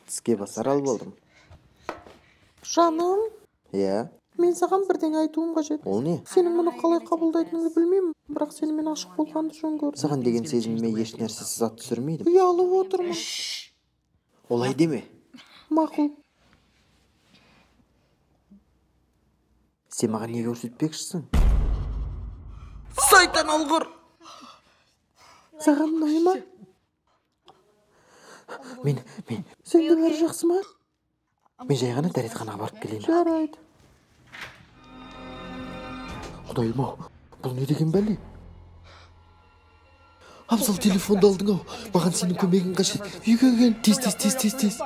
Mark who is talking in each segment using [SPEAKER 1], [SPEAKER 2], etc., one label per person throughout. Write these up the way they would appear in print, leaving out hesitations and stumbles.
[SPEAKER 1] Тіске басар ал болдым.
[SPEAKER 2] Жаным.
[SPEAKER 1] Иә.
[SPEAKER 2] Мен саған бірдеңе айтуым қажет.
[SPEAKER 1] Ол не?
[SPEAKER 2] Сенің мұны қалай қабылдайтыныңды білмеймін, бірақ сенімен ашық болғанды жөн көрдім.
[SPEAKER 1] Саған деген сезіміме еш нәрсе сызат түсірмейді.
[SPEAKER 2] Ұялып отырмын.
[SPEAKER 1] Олай деме.
[SPEAKER 2] Мақұл.
[SPEAKER 1] Сен маған не көрсетпекшісің? Сайтан алғыр!
[SPEAKER 2] Саған ұнай ма?
[SPEAKER 1] Мен...
[SPEAKER 2] Сенде бәрі жақсы ма?
[SPEAKER 1] Мен жай ғана дәретханаға барып келейін.
[SPEAKER 2] Жарайды.
[SPEAKER 1] Құдайым-ау, бұл не деген бәле? Абзал, телефонды алдың-ау. Маған сенің көмегің қажет. Үйге кел. Тез, тез, тез, тез, тез.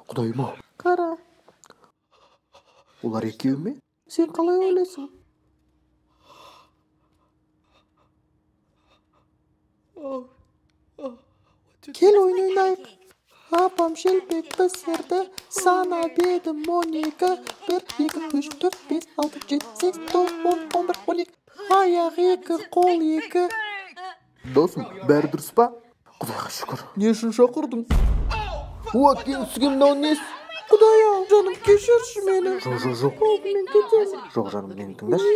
[SPEAKER 1] Құдайым-ау.
[SPEAKER 2] Қара.
[SPEAKER 1] Олар екеуі ме?
[SPEAKER 2] Сен қалай ойлайсың? Кел ойын ойнайық. Апам шелпек пісірді, санап едім 12, 1, 2, 3, 4, 5, 6, 7, 8, 9, 10, 11, 12. Аяқ 2, қол 2.
[SPEAKER 1] Досым, бәрі дұрыс па? Құдайға шүкір. Не үшін шақырдың? Уа, кеңсіге мынау несі?
[SPEAKER 2] Құдай-ау, жаным, кешірші мені.
[SPEAKER 1] Жоқ, жоқ, жоқ.
[SPEAKER 2] Болды, мен кетемін.
[SPEAKER 1] Жоқ, жаным, мені тыңдашы.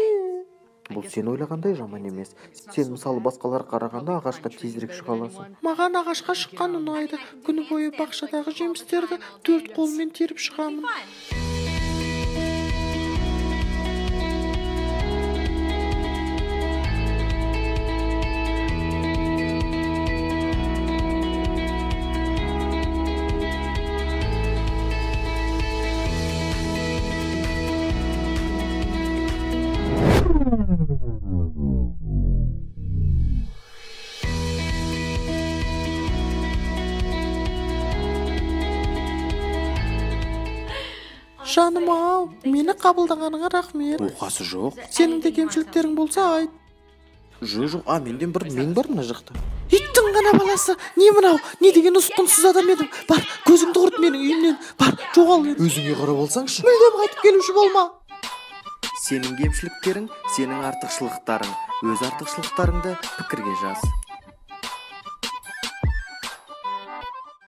[SPEAKER 1] Бұл сен ойлағандай жаман емес. Сен мысалы басқалар қарағанда ағашқа тезірек шыға аласың.
[SPEAKER 2] Маған ағашқа шыққан ұнайды. Күні бойы бақшадағы жемістерді 4 қолмен теріп шығамын. Жаным-ау, мені қабылдағаныңа рахмет.
[SPEAKER 1] Оқасы жоқ.
[SPEAKER 2] Сенің де кемшіліктерің болса айт.
[SPEAKER 1] Жоқ, жоқ, менден бір мен бар мына жақта.
[SPEAKER 2] Иттің ғана баласы, не мынау, не деген ұсқынсыз адам едің. Бар, көзіңді құрт менің үйімнен. Бар, жоғал енді.
[SPEAKER 1] Өзіңе қарап алсаңшы.
[SPEAKER 2] Мүлдем қайтып келуші болма.
[SPEAKER 1] Сенің кемшіліктерің, сенің артықшылықтарың. Өз артықшылықтарыңды пікірге жаз.